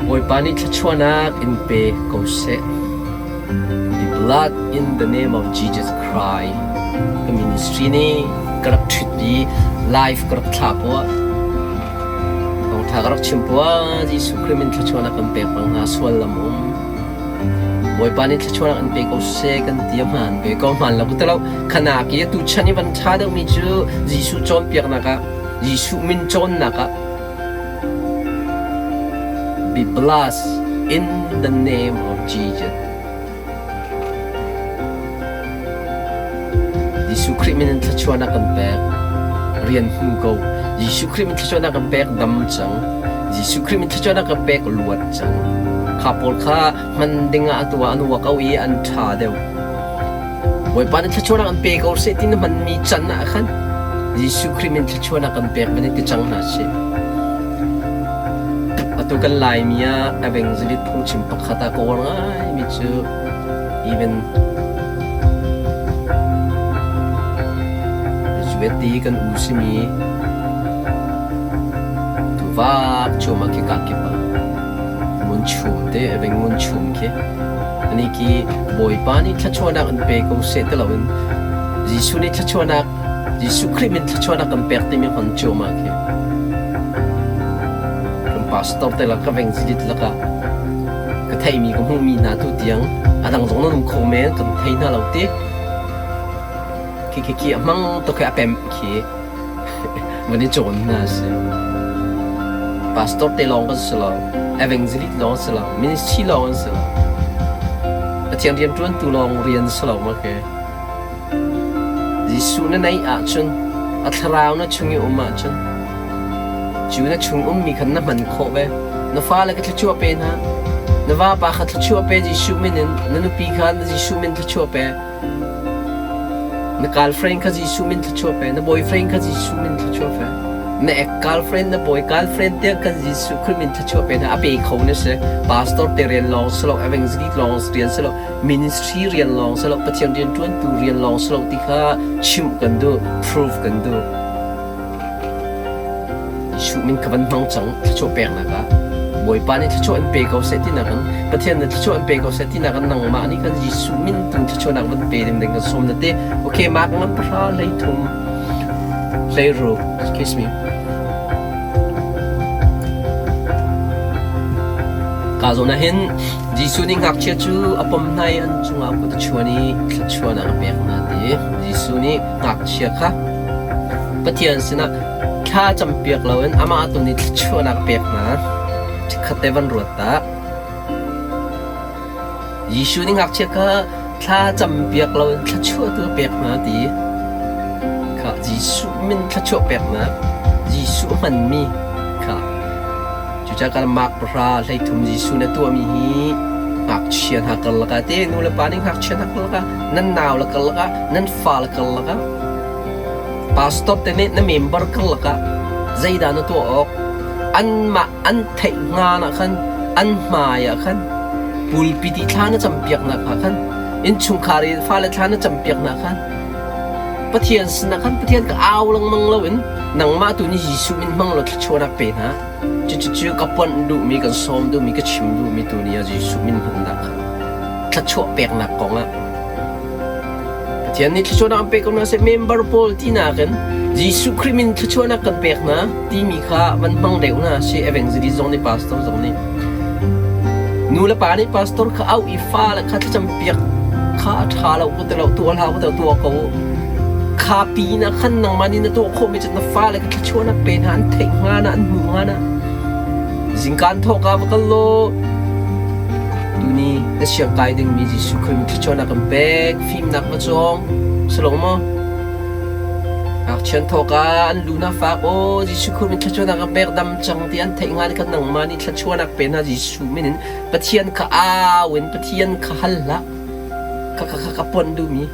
Bawipa nih thluachuahnak in pe ko seh. The blood in the name of Jesus Christ. Ka ministry nih ka rak ṭhut i live ka rak thlah poah thawngṭha ka rak chim poah Jesuh Khrih min thluachuahnak kan pek bang hna sual lam um. Bawipa nih thluachuahnak an pe ko seh kan ti a hmaan ve ko hmaan lo ka ti lo. Khanak i atu chan i van ṭha deuhmi cu Jesuh cawnpiaknak ah Jesuh min cawnnak ah Be blessed in the name of Jesus. Jesuh Khrih min in thluachuahnak kan pek. Rian hmu ko. Jesuh Khrih min thluachuahnak kan pek dam cang. Jesuh Khrih min thluachuahnak kan pek luat cang. Kha pawl kha hman ding ah atu ah an uak o i an ṭha deuh. Bawipa nih thluachuahnak an pe ko seh ti na hmanmi can ah khan Jesuh Khrih min thluachuahnak kan pek van i ti cang hna sih. Atu kan Laimi ah evangelist phungchim pakhat ah ka uar ngaimi cu even Zueti kan u simi tuvak cuahmah khi ka kip ah ngun chum te eveng ngun chum khi ani khi Bawipa nih thluachuahnak an pe ko seh ti loin Jesuh nih thluachuahnak Jesuh Khrih min thluachuahnak kan pek timi hman cuahmah khi kan pastor te la ka veng zilit laka ka theimi ka hmuhmi hna tu tiang a dang zong nan um kho men kan thei hna lo ti khi khi khi a hmang tuk khi a pem khi van i cawn hna si pastor te lawng kan si lo evangelist lawng si lo ministry lawng an si lo Pathian rian ṭuantu lawng rian si lo ma ke Jesuh na neih ahcun a thlarau na chung i um ahcun cu na chung ummi khan na hman khawh ve. Na fale ka thluachuah pe hna. Na vapa kha thluachuah pe Jesuh min in. Na nupi kha na Jesuh min thluachuah pe. Na girlfriend kha Jesuh min thluachuah pe. Na boyfriend kha Jesuh min thluachuah pe. Na ex girlfriend, na boy girlfriend tiang khan Jesuh Khrih min thluachuah pe hna. A pe kho na si. Pastor te rian lawng si lo, evangelist lawng rian si lo, ministry rian lawng si lo, Pathian rian ṭuantu rian lawng si lo ti kha chimh kan duh, prove kan duh. Jesuh min ka van hmang cang thluachuah peknak ah Bawipa nih thluachuah an pe ko seh tinak in Pathian nih thluachuah an pe ko seh tinak in nangmah nih khan Jesuh min tung thluachuahnak van pe ding ding kan sawm na ti okay mak ngan pahra 13 16 excuse me ka zawn ah hin Jesuh nih ngakchia cu a pom hna i an cungah kut a chuan i thluachuahnak a pek hna ti Jesuh nih ngakchia kha Pathian sinah thla campiak loin amah tu nih thluachuahnak a pek hna. Chikkhat te van ruat ta. Jesuh nih ngakchia kha thla campiak loin thluachuah tu a pek hna ti kha Jesuh min thluachuah peknak Jesuh hmanmi kha Cucaah kan Mark pahra 13 Jesuh na tuahmi hi ngakchia hna karlak ah te nu le pa nih ngakchia hna karlak ah nan nau le karlak ah nan fa le karlak ah pastor te nih na member karlak ah zeidah na tuah awk anmah an theih hnga ah khan an hmai ah khan pulpit i thla na campiaknak ah khan innchungkhar i fale thla na campiaknak khan Pathian sinah khan Pathian ka au lengmang loin nangmah tu nih Jesuh min hmang law thluachuahnak pe hna. Cucu ka ponh duhmi, kan sawm duhmi, ka chim duhmi tu ni ah Jesuh min hmannak kha thluachuah peknak kong ah Pathian nih thluachuahnak an pek ko hna seh member pawl tinak in Jesuh Khrih min thluachuahnak kan pek hna timi kha van hmang deuh hna si evangelist zong nih pastor zong nih nu le pa nih pastor kha auh i fale kha thlacam piak kha a ṭha lo ku ti lo tuah hlah ku ti lo tuah ko kha pin ah khan nangmah nih na tuah khawhmi cu na fale kha thluachuahnak pe hna an theih hnga na an hmuh hnga na zingkaan thawk ah va kal law tuni na siang kai dingmi Jesuh Khrih min thluachuahnak kan pek fimnak va cawng salong maw ngakchian thawk ah an lu na fak aw Jesuh Khrih min thluachuahnak kan pek dam cang ti an theih hnga ni khan nangmah nih thluachuahnak pe hna Jesuh min in Pathian kha au in Pathian kha hal hlah kha kha kha ka pon duhmi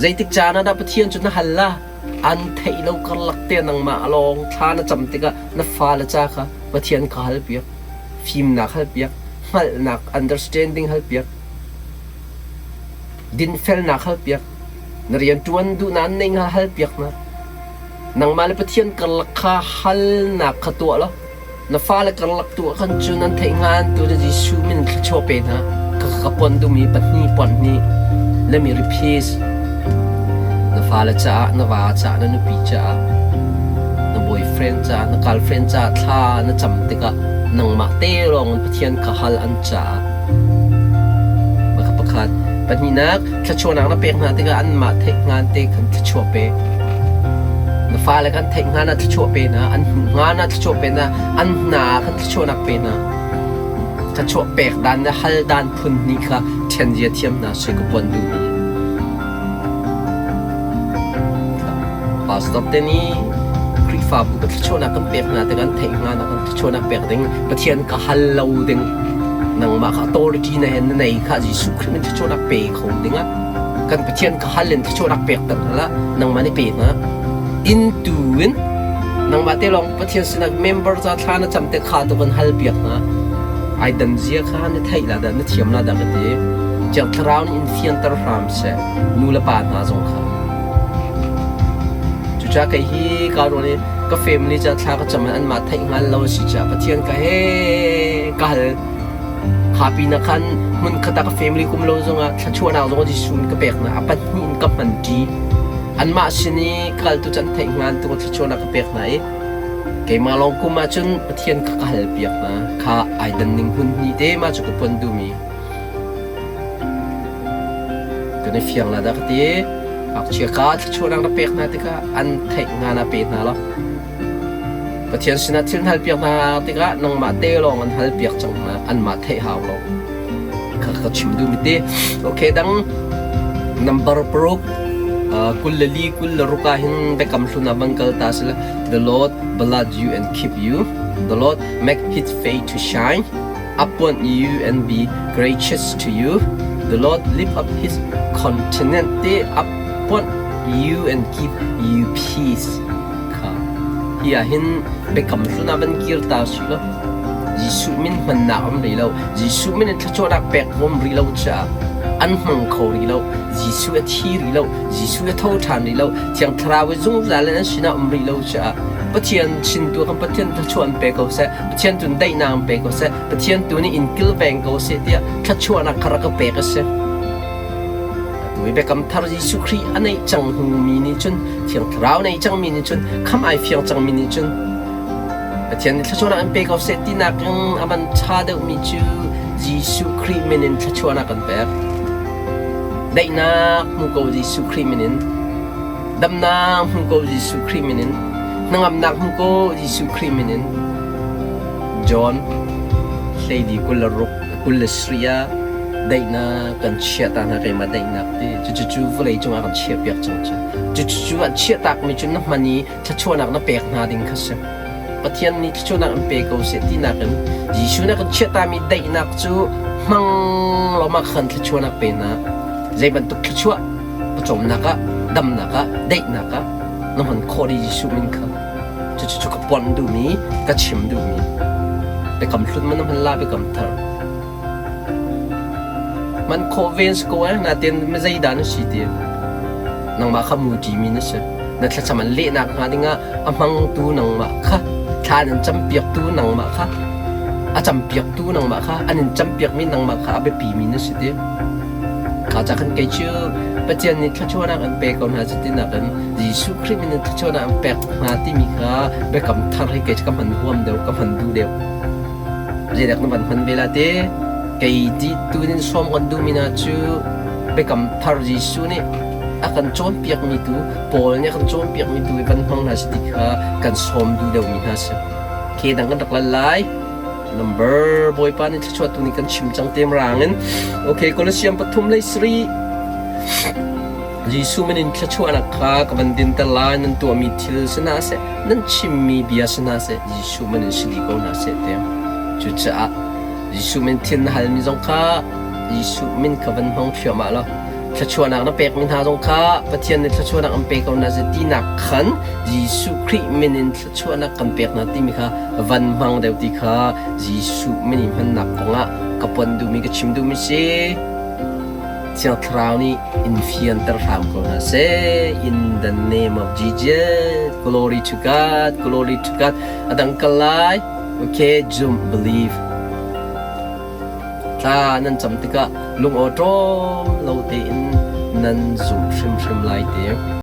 Zeitik caan ah dah Pathian cu na hal la? An theih lo karlak te nangmah a lawng thla na cam tikah na fale ca kha Pathian kha halpiak. Fimnak halpiak, hngalhnak understanding halpiak, dinfelnak halpiak, na rianṭuan duhnak an neih hnga halpiak hna. Nangmah le Pathian karlak kha halnak kha tuah law. Na fale karlak tu ah khan cun an theih hnga tu cu Jesuh min thluachuah pe hna. Ka ka pon duhmi pahnih pon hnih. Let me repeat. Na fale caah, na va caah, na nupi caah, na boyfriend caah, na girlfriend caah thla na cam tikah nangmah te lawng in Pathian kha hal an caah. Maka pakhat. Pahnihnak, thluachuahnak na pek hna tikah anmah theih hngan te khan thluachuah pe. Na fale khan theih hngan ah thluachuah pe hna, an hmuh hngan ah thluachuah pe hna, an hna ah khan thluachuahnak pe hna. Thluachuah pek dan le hal dan phun hnih kha ṭhen zia thiam hna sui ka puan duhmi. Pastor te nih Khrihfabu ka thluachuahnak kan pek hna tikah an theih hnga nak kan thluachuahnak pek ding Pathian ka hal lo ding nangmah kha authority na hen na nei kha Jesuh Khrih min thluachuahnak pe kho dingah kan Pathian ka hal in thluachuahnak pek ter hna nangmah nih pe hna in tu in nangmah te lawng Pathian sinah member ca thla na cam te kha tu kan hal piak hna ai dan zia kha na theih la dah na thiam la dah ka ti Thiang Thlarau nih in fianter hram seh nu le pa hna zong kha cucaah kei hi ka ruan i ka family ca thla ka cam anmah theih hngal lo si caah Pathian ka he ka hal kha pin ah khan hmun khat ah ka family kum lo zongah thluachuahnak zong Jesuh in ka pek hna a pahnih in ka hman ṭi anmah sin i kal tu can theih hngan tu thluachuahnak ka pek hna i keimah lawng kum ahcun Pathian kha ka hal piak hna kha ai dan ning hmun hnih te ma cu ka pon duhmi Kan i fiang la dah ka ti. Ngakchia kha thluachuahnak na pek hna tikah an theih hnga na pe hna lo. Pathian sinah thil hal piak hna tikah nangmah te lawng an hal piak cang hna. Anmah theih hau lo. Kha ka chim duhmi ti. Okay, dang number paruk 24 26 ah hin biakam hlun ah van kal ta sila The Lord bless you and keep you. The Lord make his face to shine upon you and be gracious to you. The Lord lift up his countenance upon you and give you peace. Kha hi ah hin biakam hlun ah van kir ta si lo. Jesuh min hmannak um rih lo. Jesuh min in thluachuahnak pek um rih lo caah an hmang kho rih lo. Jesuh a thi rih lo. Jesuh a tho ṭhan rih lo. Thiang Thlarau i zungzal in an sinah um rih lo caah Pathian sin tu kan Pathian thluachuah an pe ko seh. Pathian tu daihnak an pe ko seh. Pathian tu nih in kilveng ko seh tiah thluachuahnak kha rak ka pek a si. Atu i biakam thar Jesuh Khrih a neih cang hnu mi nih cun Thiang Thlarau nei cangmi nih cun kham ai fiang cangmi nih cun Pathian nih thluachuahnak an pe ko seh tinak in a van ṭha deuhmi cu Jesuh Khrih min in thluachuahnak kan pek. Daihnak hmu ko Jesuh Khrih min in. Damnak hmu ko Jesuh Khrih min in. Hnangamnak hmu ko Jesuh Khrih min in. John hleili 26 27 ah daihnak kan chiah ta hna keimah daihnak ti cucu vawlei cungah kan chiah piak cang cu. Cucu an chiah takmi cu na hman i thluachuahnak na pek hna ding kha si. Pathian nih thluachuahnak an pe ko seh tinak in Jesuh nih a kan chiahtami daihnak cu hmang law mah khan thluachuahnak pe hna. Zei bantuk thluachuah pawcawmnak ah, damnak ah, daihnak ah na hman khawh dih Jesuh min kha. Cucu cu ka pon duhmi, ka chim duhmi. Biakam hlun man na hman la biakam thar. Man khawh ven si ko eh, natin zeidah na si ti. Nangmah kha mu ṭimi na si. Na thlacam an lehnak hnga dingah a hmangtu nangmah kha, thla an in campiaktu nangmah kha, a campiaktu nangmah kha, an in campiakmi nangmah kha a biapimi na si ti. Kha ca khan kei cu Pathian nih thluachuahnak an pe ko hna cuti nakin Jesuh Khrih min in thluachuahnak an pek hna timi kha biakam thar hi kei cu ka hman huam deuh, ka hman duh deuh. Zeidak na van hman ve la te? Kei ti tunin sawm kan duhmi hna cu biakam thar Jesuh nih a kan cawnpiakmi tu Paul nih a kan cawnpiakmi tu i van hmang hna si ti kha kan sawm duh deuhmi hna si. Ke dang kan rak lal lai. Number Bawipa nih thluachuah tu nih kan chim cang tem rang in. Okay, Colosseum pathum lei sri. Jesuh min in thluachuahnak kha ka van dinter lai nan tuahmi thil si hna seh, nan chimmi bia si hna seh, Jesuh min in si dih ko hna seh ti. Cucaah Jesuh min thil na halmi zong kha Jesuh min kha van hmang thluahmah law thluachuahnak na pekmi hna zong kha Pathian nih thluachuahnak an pe ko hna seh tinak khan Jesuh Khrih min in thluachuahnak kan pek hna timi kha van hmang deuh ti kha Jesuh min i hmannak kongah ka pon duhmi ka chim duhmi si. Thiang Thlarau nih in fianter hram ko hna seh. In the name of Jesus, glory to God, glory to God. A dang kal lai. Okay, zum, believe. Thla nan cam tikah lungawṭawm lo tein nan zumh hrimhrim lai ti.